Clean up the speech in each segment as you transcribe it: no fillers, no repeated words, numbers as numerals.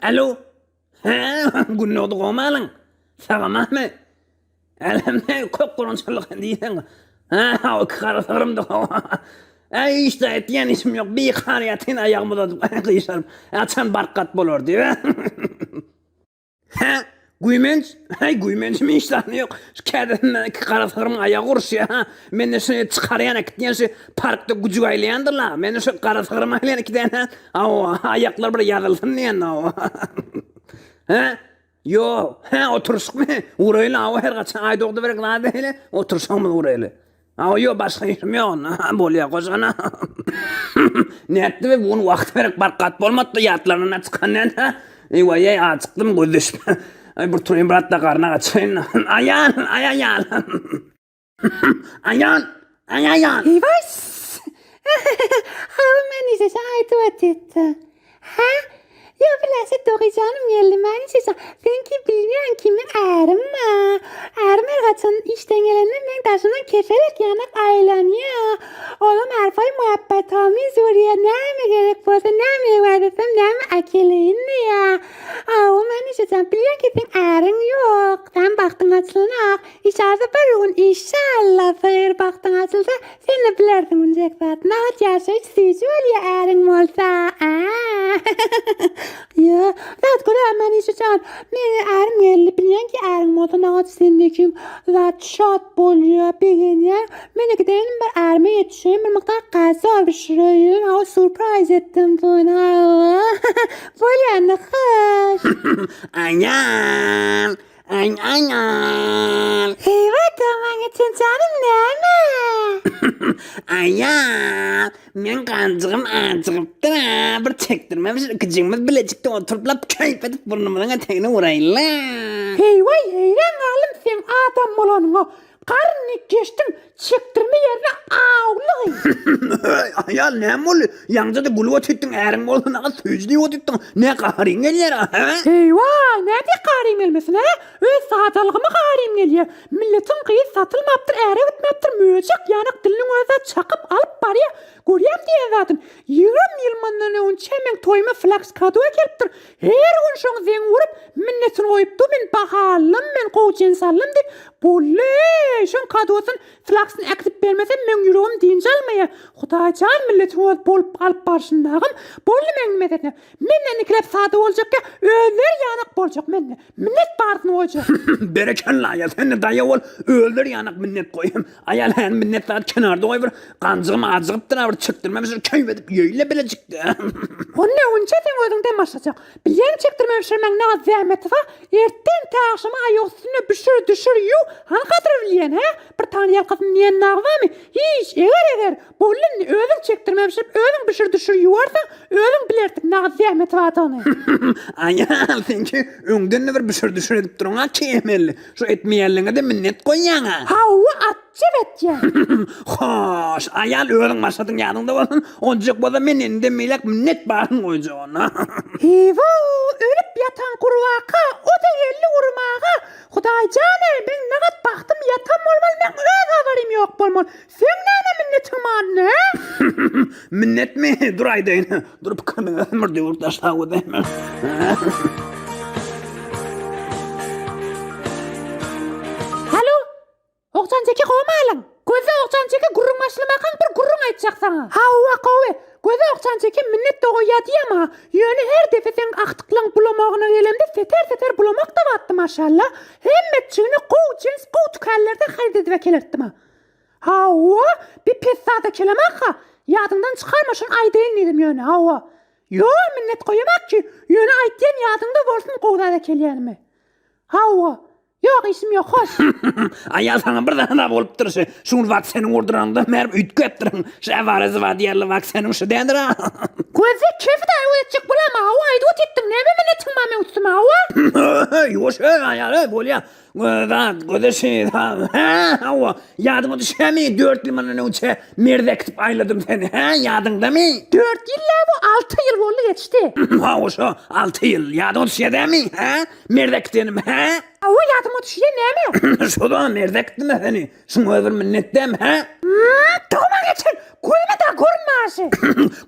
Alo. Hä, Gündogdy gomalyň. Sagamamy? Älemde kök gurançylyk diýseň. Hä, o iki gara sygrymdy. Äý, işde etýän işim ýok. Bikar ýatyn aýagymy uzadyp gyşaryp. Haçan barkat bolar diýip. Hä, güýmenç? Häý, güýmenjim hiç zady ýok. Şu kädesinden iki gara sygrymyň aýagy guruşýar, ha. Mende şuny çykarýan äkitýän şu parkda güjük aýlaýandyr-la. Mende şu gara sygrym aýlaýan iki däne. Hawa, aýaklar bir ýazylsyn diýen, hawa. Hä? Ýok. Hä, oturyşykmy? Uraýly, hawa, her haçan aý dogdy berek zat beýle. Oturyşygymyz uraýly. Aw ýok başga işim ýok onda. Bolýa goşana. Nätdi be bu gün wagt berip barkat bolmady ýatlaryndan çykan näde. Eý waý eý açykdym gözleşip. Aý bir turaýyn brat da garna gaçaýyn. Aýal aý aýal. Aýal aý aýal. Eý waý. Hawa Manişe aýdyp otyrdy. Hä? Ýok biläse dogy janym geldi Manişe jan. Seňki bilýän kimiň ärim bar. Ärim her haçan işden gelende meň daşymdan keselek ýanak aýlanýa. Olam harfaý muhabbetamiz urýa. Näme gerek bolsa näme ewaz etsem näme äkeleýin diýýä. Hawa Manişe jan bilýän ki seň äriň ýok. Sen bagtyň açylanok. Işarda bir gün işşalla sygyr bagtyň açylsa Sen-de bilersiň münjek zat. Nagt ýaşaýyş süýji bolýa äriň bolsa. Ýa, zat görä Manişa jan, meň ärim geldi, bilýän ki äriň bolsa nagt sendekiň zat şat bolýa, begenýä. Men gideýin bir ärime ýetişeýin, bir mukdar gaza bişireýin, hawa surprize etdim bu hawa. Bolýa indi hoş. Aýal, Aý aý aý. Eýwa dogan geçen janym näme? Aýal, meň ganjygym ajygypdyr-a, bir çekdirme bişir, ikijigimiz bilejikde oturyp-lap keýp edip burnumyzyň etegine uraýly. Heý-waý, heýran galdym seň adam bolanyňa. Garyn geçdiň, çekdirme ýerine awlygy. Heý, aýal, näme boldy? Ýaňja-da gülüp otyrdyň, äriň bolsa nagat süýji diýip otyrdyň. Ne gaharyň gelýär, hä? Heý-waý, nädip gaharym gelmesin, hä? Öz sadalygyma gaharym gelýär. Milletiň gyzy satylmapdyr, äre gitmepdir, möjek ýanak diliniň özi zat çakyp alyp barýar. Görýäň diýen zadyny. 20 ýyl mundan öňünçä meň toýuma flaks kado äkelipdir. Her gün şoň zeň urup, minnetini goýup dur, men baha aldym, men gowy jens aldym diýip, boldy-eý, şoň kadosyny, flaksyny äkidip bermesem, meň ýüregim dynç almaýar. Hudaý jan, milletiň öz bolup alyp barşyndagym, boldy meň meselem. Menden ikiläp sada boljakka, özleri ýanak boljak mende. Minnet barysyny goýjak. Berekella, aýal, sen-de daýaw bol, özleri ýanak minnet goý. Aýal häli minnet zat kenarda goý bir ganjygym ajygypdyr-a bir çekdirmemişdir keýp edip ýeýle bilejikde. Onda öňçe seň özüňden başlajak. Bilýäň çekdirme bişirmeň nagt zähmeti bar. Ertden tä agşama aýak üstünde bişir düşür ýuw. Hany gadyr bilýän hä? Bir tany ýalkasyn diýen nagy barmy? Hiç eger eger. Boldy indi özüň çekdirme bişirip özüň bişir düşür ýuwarsaň özüň bilersiň nagt zähmeti bardygyny. Aýal seňki öňden-de bir bişir düşür edip duruň-a kemelli. Şu etmeýänligiňe-de minnet goýýaň-a. Hawa, atjyp etýän. Hoş, aýal özüň başladyň ýadyňda bolsun, onjak bolsa men indem beýläk minnet baryny goýjak onda. Heý-wo, ölüp ýatan gurbaka, o-da geldi urmaga. Hudaý jan-eý, meň nagat bagtym ýatan bolmaly, meň öz habarym ýok bolmaly. Seň näme minnetiň barny, hä? Minnetmi? Dur aýdaýyn. Dur pikirimi özüm bir döwür taşlap ödeýin. Halo? Ogjan jeke gowmy halyň? Gözle Ogjan jeke gürrüň başlamakaň bir gürrüň aýtjak saňa. Hawa gowy. Göze Ogjan jeke minnet dogaýýa diýýä maňa. Ýöne her depe seň agtyklaň bulamagyna gelemde seter-seter bulamak-da batdy maşalla. Hemmetjigini gowy jins gowy tükanlerden haryt edip äkelertdim-a. Hawa, bir pes zada kelemak-ha. Ýadyňdan çykarma, şuny aýdaýyn diýdim ýöne, hawa. Ýok, minnet goýamak ki, ýöne aýtýan ýadyňda bolsun gowy zada kelýänimi. Hawa. Ýok, işim ýok, hoş. Aýal saňa bir zada bolupdyr şu. Şu gün wakseniň urduranyňda merm üýtgäpdirin. Şu awara-zyba diýerli wakseniň şu däldir-a. Gözde kefi daýaw etjek bolama, hawa, aýdyp otyrtdyň, näme minnetiň bar meň üstüme, hawa? Ýuwaş, öý, aýal, öý, bolýa. Zat, göze şeý, hä, hawa, ýadyňa düşýärmi, dört ýyl mundan öňçe merz ekitip aýladym seni, hä, ýadyňdamy? Dört ýyl däl bu, alty ýyl boldy geçdi. Hawa, şo, alty ýyl, ýadyňa düşýär dämi, hä, merz ekitenim, hä? Hawa, ýadyma düşýär, näme? Şo-da merzekdimi seni? Şuň özi bir minnet dämi, hä? Dogma geçen, gözüme-de görünme aşy.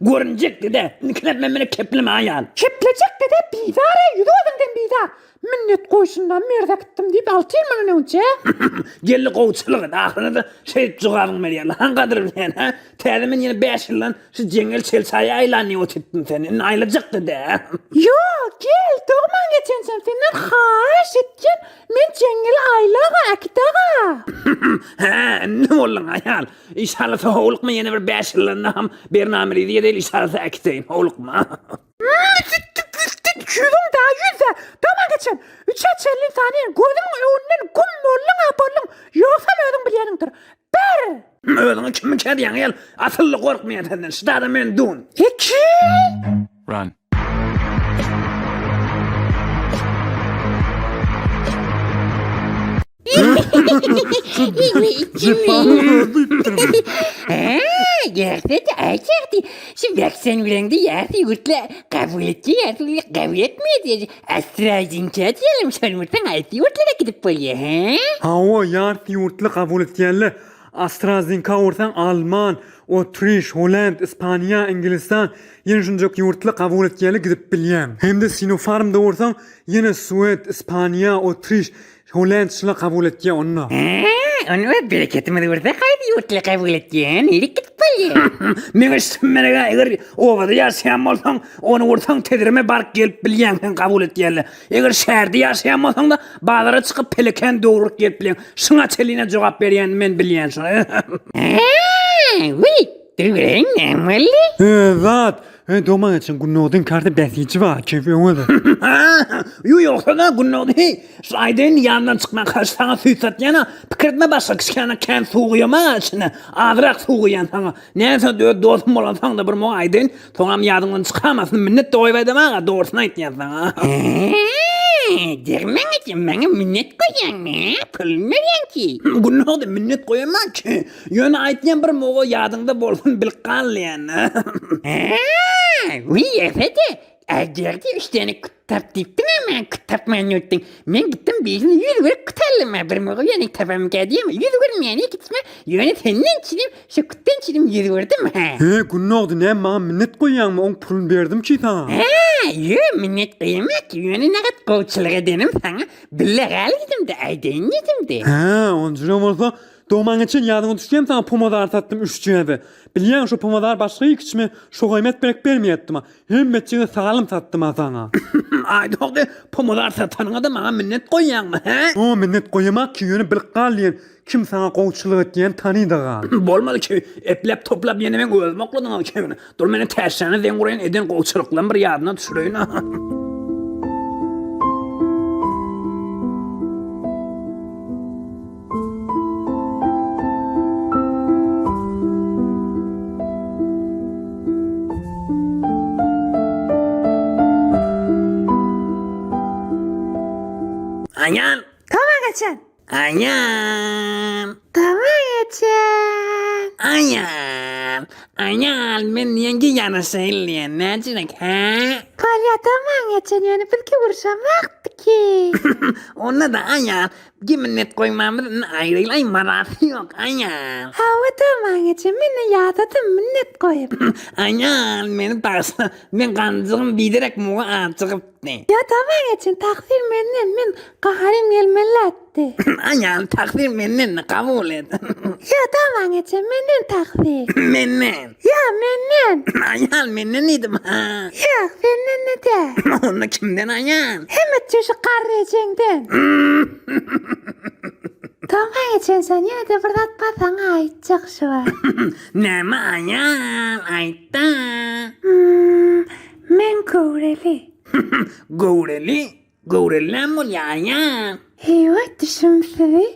Görünjekdi-dä, indikilep men meni kepleme aýal. Keplejekdi-dä, bizar-a, ýüzi-gözüňden bizar. Minnet goýşundan merzekdim diýip, alty ýyl mundan öňçe. Geldi gowuçylyk et, ahyrynda-da şeýdip jogabyňy berýärler. Haň gadyr bilýän, hä? Täze men ýene bäş ýyldan şu jeňňel çel-çaýa aýlan diýip otypdym seni. Indi aýlajakdy-dä. Ýok, gel, dogman geçensoň senden haýyş etýän, men jeňňeli aýlaga, äkit-aga. Hä, indi bolduň, aýal. Işalasa howlukma ýene bir bäş ýyldan daham bernamelizi edeli, işalasa äkiteýin, howlukma. Ýüzüň da ýüzde, dogman geçen. Üçe çenli sanaýyn, gözümiň öňünden güm bolduň-a bolduň, ýogsam özüň bilýäniňdir. Bir! Özüňi kimmikä diýýäň, gel, asylly gorkmaýan senden, şuda-da men dun. Iki! Run. Gerçek erkekti. Şu sen bilendi ýa ýurtla kabul etdi ýa kabul etmedi. AstraZeneca diýelim şol bolsa haýsy ýurtlara gidip bolýar hä? Hawa ýarty ýurtly kabul etýänler AstraZeneca ursaň Alman, Otriş, Holland, Ispaniýa, Ingilistan ýene şunjak ýurtly kabul etýänler gidip bilýäň. Hemde Sinopharmda ursaň ýene Swed, Ispaniýa, Otriş, Holland şula kabul etýä onda. Hä, ony öz bereketimiz ursa haýsy ýurtly kabul etýä, nirek gidip bolýa? Meň eşitdim menega eger obada ýaşaýan bolsaň, ony ursaň tezreme baryp gelip bilýäň sen kabul etýärler. Eger şäherde ýaşaýan bolsaňda bazara çykyp pelekän döwrüp gelip bilýäň. Şuňa çenline jogap berýän men bilýän şony. Hä, wiý, döwreň näme boldy? He zat, he dogman geçen Gündogdyň karty bäsiji bar, keýpi öňede. Ýu ýogsa-da Gündogdy şu aýdaýyn ýandan çykman karşy saňa süýt satýan-a, pikir etme başga kişikäne kän suw guýama içine, azrak suw guýýan saňa. Näme sen öz dostum bolansoň-da bir muňa aýdaýyn, soňam ýadyňdan çykarmasyn, minnet doýup aýdam aga, dogrusyny aýtýan saňa. Degmäň eje, maňa minnet goýýaňmy, hä? Puluny berýäň ki. Gündogdy minnet goýaman ki. Ýöne aýtýan bir muga ýadyňda bolsun bilip gal diýen. Hä, wiý ýese-de, Ägerdi üç däne küt tap diýipdiň-ä maňa küt tapman ýörtüň. Men gitdim birini 140 küt aldym-a, bir muga ýöne tapamyka diýem, 100 görmeýän ikisime, ýöne senden çilim, şu kütden çilim 100 gördüm-hä. He, Gündogdy näme maňa minnet goýýaňmy, oň puluny berdim ki saňa. Hä, ýö, minnet goýamak, ýöne nagat gowçulyk edenim saňa, bile gal diýdim-de, aýdaýyn diýdim-de. Hä, onjura bolsa, Dogman geçen ýadyňa düşýämi saňa pomodar satdym üç jebe. Bilýäň şo pomodar başga ikçimi şogaýmet berek bermeýätdima. Hemmetjigini salym satdyma saňa. Aýdogdy, pomodar satanyňada maňa minnet goýýaňmy, hä? Ýo minnet goýamak ki ýöne bilip gal diýen kim saňa gowçulyk etýän tanyda gal. Bolmady ki, epläp toplap ýene meň özüm okladyňyz kebini. Dur meni Täşjana zeň uraýyn eden gowçulyklam bir ýadyna düşüreýin. Aýan! Tama geçen. Aýan! Tama geçen. Aýan! Aýan, men ýeňňe ýanaşaýyn diýen, näçelik, hä? Bolýa tama geçen, ýöne bizki urşamakdy ki. Onda-da aýan, Ki minnet goýmamyz indi aýrylaý mazasy ýok aýal. Hawa dogman eje meni ýadadym minnet goýup. Aýal meni bagyşla men ganjygym biderek muga ajygypdy. Ýa dogman eje tagsyr menden men gaharym gelmeli atdy. Aýal tagsyr menden kabul et. Ýa dogman eje menden tagsyr. Menden. Ýa menden. Aýal menden diýdim ha. Ýok senden de däl. Onda kimden aýal? Hemme çüşi garry ejeňden. Toňa geçen sen ýene-de bir zat bar saňa aýtjak şu wagt. Näme aýal aýtda. Hmm, men göwreli. Göwreli? Göwreli näme bolýar aýal? Heý-we düşümsizi.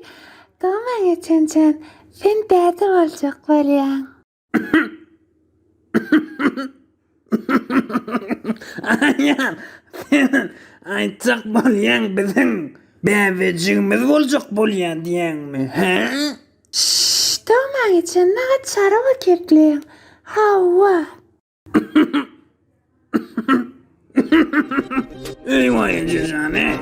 Toňa geçen jan, sen däde boljak bolýaň. Aýal, sen aýtjak bolýaň biziň bäbejigimiz boljak bolýa diýýäňmi, hä? Şşş, dogmaň içen nagat çarwa kekleýäň. Hawa. Eý waý ejejan, eý.